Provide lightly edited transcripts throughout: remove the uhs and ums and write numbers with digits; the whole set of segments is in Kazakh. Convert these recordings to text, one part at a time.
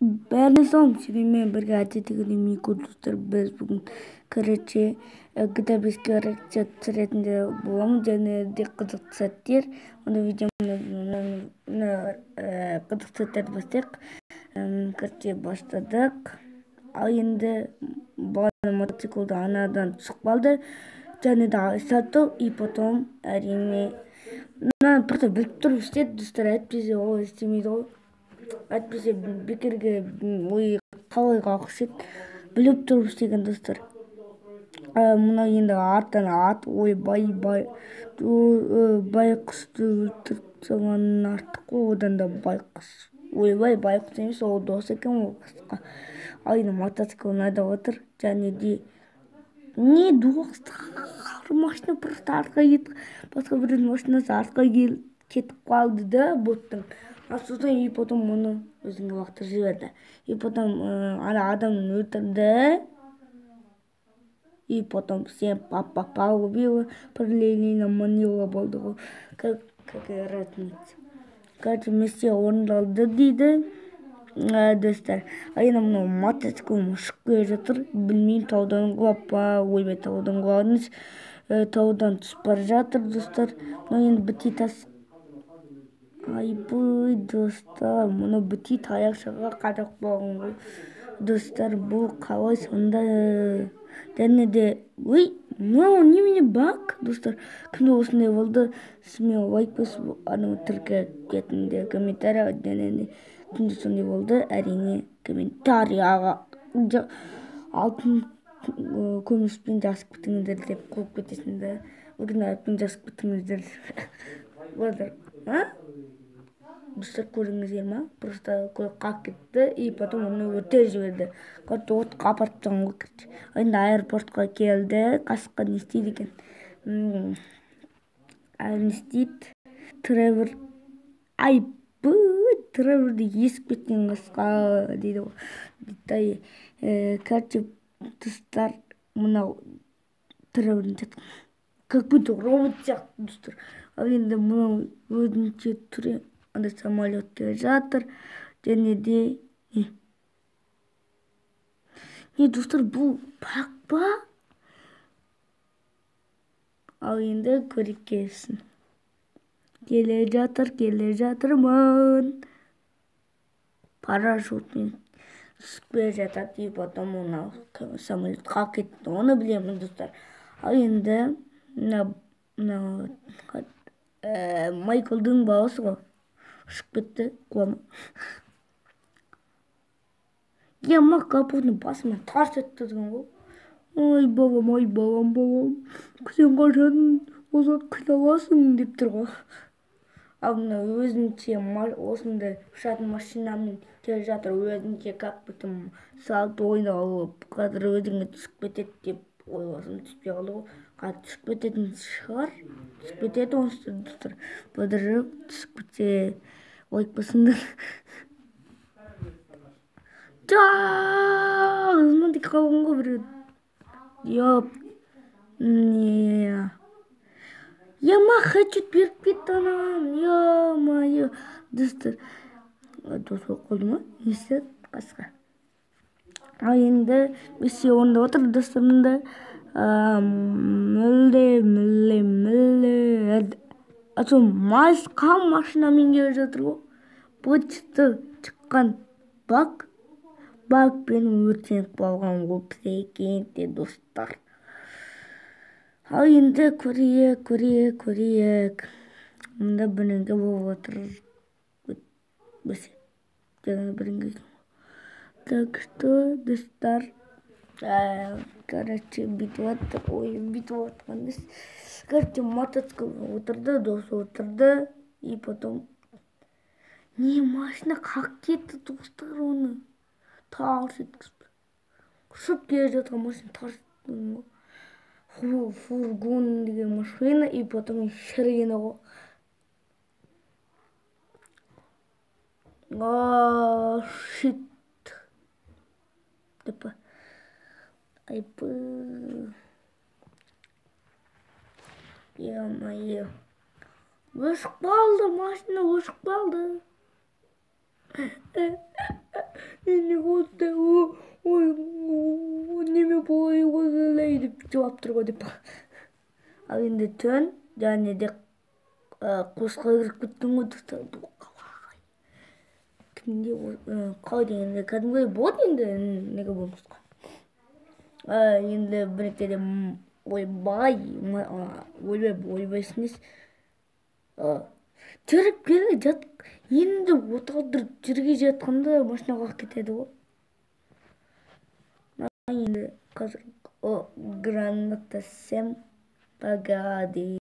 Бәріне салам, сіздермен бірге әдеттегідей Мико, достар. Біз бүгін, короче, GTA 5-ке реакция түсіретін боламыз және де қызықты сәттер. Онда видеоны қызықты сәттерді бастайық. Короче, бастадық. Ал енді бағана мотоциклді анадан түсіп қалды. Және де сатты, и потом, әрине, мынаны просто біліп тұрып істеді, достар, әйтпесе ол істемейді ғой. Әйтпесе бекерге ой қалай қалқыш еді, біліп тұрып істеген, достар. Мынау енді арттан ат, ойбай, бай, байқұсты өлтіріп тастағанын артық қой, одан да байқұс. Ойбай, байқұс емес, ол дос екен ол қысқа. Ал енді мотоциклін айдап отыр, және де не достар, машина просто артқа кетіп, басқа біреудің машинасы артқа кетіп қалды да боттың. А сосын и потом оны өзіне лақтырып жіберді. И потом ана адамын өлтірді. И потом всем папа убила, параллельно манила болды ғой. Какая разница. Короче, миссия орындалды дейді, достар. Ал енді мынау мотоцикл ұшып келе жатыр. Білмеймін, таудан құлап па, ойбай, таудан құлаған емес, таудан түсіп бара жатыр, достар. Мынау енді біти тас. Айбай, достар, мұны біти таяқшаға қадап қойған ғой. Достар, бұл қалай сонда? Және де, ой, мынау немене баг, достар? Кімде осындай болды? Смело лайк басып, анау тіркеліп кетіңдер комментарий, және де кімде сондай болды, әрине, комментарияға алтын күміспен жазып кетіңдер деп қойып кетесіңдер. Үлкен әріппен жазып кетіңіздер. А? Достар, көрдіңіздер ма? Просто көлік қалып кетті, и потом оны өртеп жіберді. Короче, отқа апарып тастаған ғой, короче. Енді аэропортқа келді. Қасыққа не істейді екен? Әлі не істейді? Тревор. Айбай, Треворды есіп кеткен қасқа дейді ғой. Дейді, короче, достар, мынау Тревордың жатқан. Как будто робот сияқты, достар. Ал енді мынау өзінше түрі анда самолет келе жатыр. Және де не? Не, достар, бұл баг па? Ал енді көрейік келсін. Келе жатыр, келе жатырмын. Парашютпен түсіп келе жатады, и потом мынау самолет қалып кетті. Оны білемін, достар. Ал енді мына Майклдың баласы ғой. Ұшып кетті, құлама. Ема, капотны басыма тарс еткізген ғой. Ой, балам, ой, балам, балам. Сен қашан осы қиналасың деп тұр ғой. Ал мына өзінше осындай ұшатын машинамен келе жатыр, өзінше как будто салт ойнап, қазір өзіңе түсіп кетеді деп ойласам, түспей қалды ғой. Қазір түсіп кететін шығар. Түсіп кетеді онсыз, достар. Быдырып түсіп кетсе, лайк басыңдар. Мынандай қалған ғой біреу. Ёп. Не. Ема, хедшот беріп кетті анаған. Ё-моё. Достар. Дос болып қалды ма? Не істеді? Қасқа. Ал енді миссия орындап отыр, достар, мында. Мүлде, мүлде, мүлде. А сол майысқан машинамен келе жатыр ғой. Быт-шыты шыққан баг. Багпен өртеніп қалған ғой, прикиньте, достар. Ал енді көрейік, көрейік, көрейік. Мында бірдеңе болып отыр. Бәсе, жаңа бірдеңе. Так что, достар, короче, бүйтіп жатыр. Ой, бүйтіп жатқан емес. Короче, мотоцикл отырды, дос отырды. И потом не, машина қалып кетті, достар, оны. Тарс еткізіп. Ұшып келе жатқан машина тарс еткізген ғой. Фургон деген машина, и потом шіріген ғой. А, shit. Деп. Айбы. Ё-моё. Өшіп қалды, машина өшіп қалды. Мен неге осындай ой неме болай деп жылап тұр ғой деп. Ал енді түн, және де қосқа кіріп кеткен ғой, достар. Бұл қалай, кімде, қалай дегенде, кәдімгідей болады енді, неге болмасқа. Енді бір ойбай, ойбай, ойбайсын несі, жүріп келе жат, енді от алдырып жерге жатқанда машина қағып кетеді ғой. Енді қазір граната 7, погоди,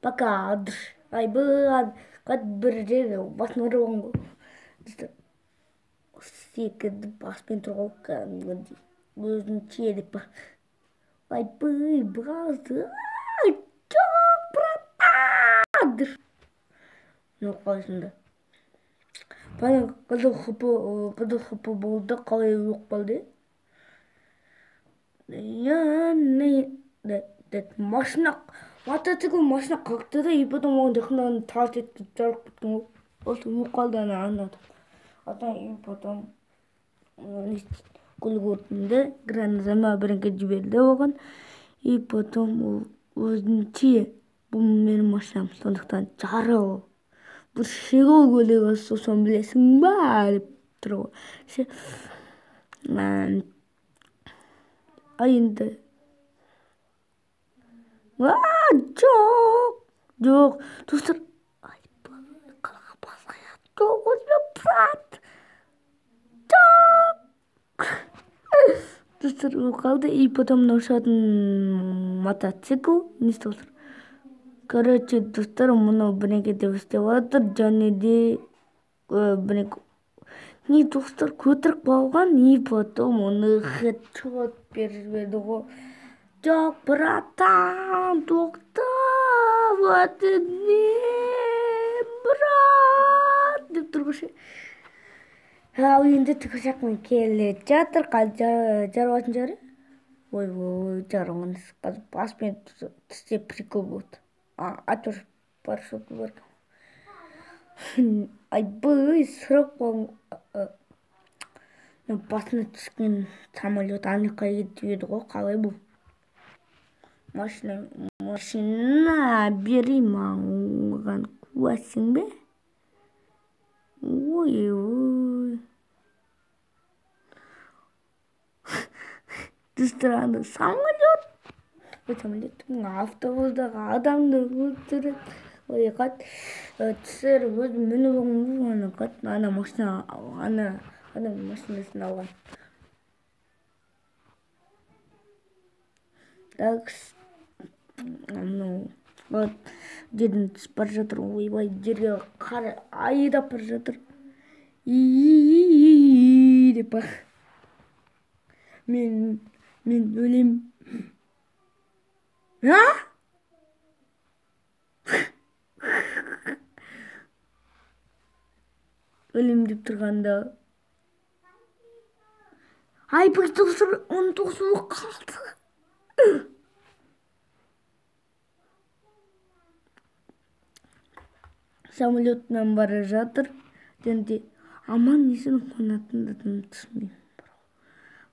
пока. Айбай, бір жерге басын ұрып алған ғой, достар. Секірді, баспен тұр ғой кәдімгідей, өзінше деп. Айбай, бразы жоқ, братан. Ну қалайсыңдар? Қызыл хп, қызыл хп болды, қалай өліп қалды? Машина, мотоцикл машина қақты да, и потом оған жақындан тарс еткізіп жарып кеткен ғой. Осы өліп қалды ана адам, и потом көлік өртенді, граната ма біріңке жіберді оған, и потом ол өзінше бұл менің машинам, сондықтан жарыл бір шегол көлігі, сосын білесің ба деп тұр ғой. Ал енді жоқ, жоқ, достар, жоқ, брат, жоқ, достар, өліп қалды. И потом мынау ұшатын мотоцикл не істеп отыр? Короче, достар, мынау бірдеңке деп істеп жатыр, және де бірдеңке не, достар, көтеріп қалған, и потом оны хедшот беріп жіберді ғой. Жоқ, братан, тоқта, өтінемін, брат деп тұр ғой. Ал енді тікұшақпен келе жатыр, қазір жарылатын шығар. Ой, ой, жарылған, қазір баспен түссе, прикол болады. Атыр парашют бар. Айбай, сұрап қалған, басына түскен самолет ана жаққа кетіп еді ғой. Қалай бұл машина, машина бери маған, куәсің бе? Ой, ой, достар, ана самолет, самолет автобустағы адамды өлтіріп, ой, түсіріп, өзі мініп алған ғой ана, ана машина, ана адам машинасын алған. Так, мынау вот жерден түсіп бара жатыр. Ойбай, жерге қарай айдап бара жатыр деп. Мен өлем, а өлем деп тұрғанда, айбай, достар, 19 болып қалды. Самолетпен бара жатыр, және де аман есен қонатындарын түсінбеймін.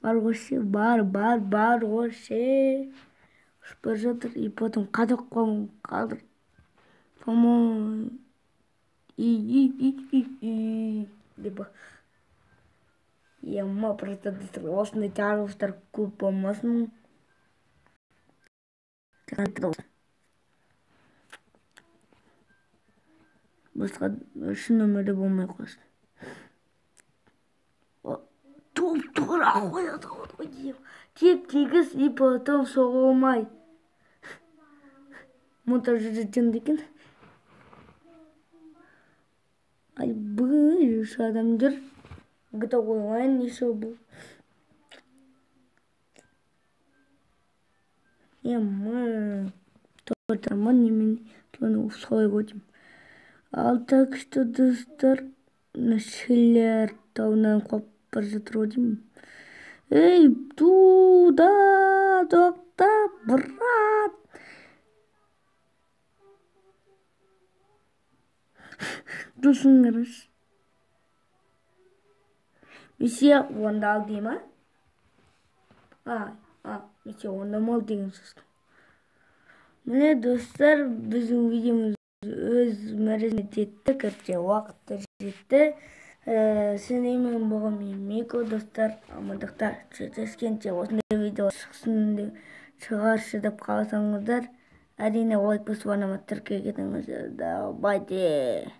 Бар ғой ше, бар, бар, бар ғой ше, ұшып бара жатыр, и потом қадап қалдыр, по-моему, и и и и и деп. Ема, просто, достар, осындай жарылыстар көп болмасын, басқа шын өмірде болмай қойсын. Туп тура қояды ғой, теп тегіс, и потом соғылмай. Монтаж жынды екен. Айбай, үш адам жүр. GTA онлайн еще бұл. Ема, торт немене, соны солай ғой деймін. Ал так что, достар, шілер тауынан қуып бара жатыр ғой деймін. Ей, туда, тоқта, брат. Досың қарашы. Миссия орындалды дей ма? А, миссия орындалмады деген сөз. Міне, достар, біздің видеомыз өз мәресіне жетті, короче, уақыты жетті. Сендермен болған мен, Мико. Достар, амандықта жүздескенше. Осындай видео шықсын деп, шығаршы деп қаласаңыздар, әрине, лайк басып, арнама тіркеле кетіңіздер. Давайте.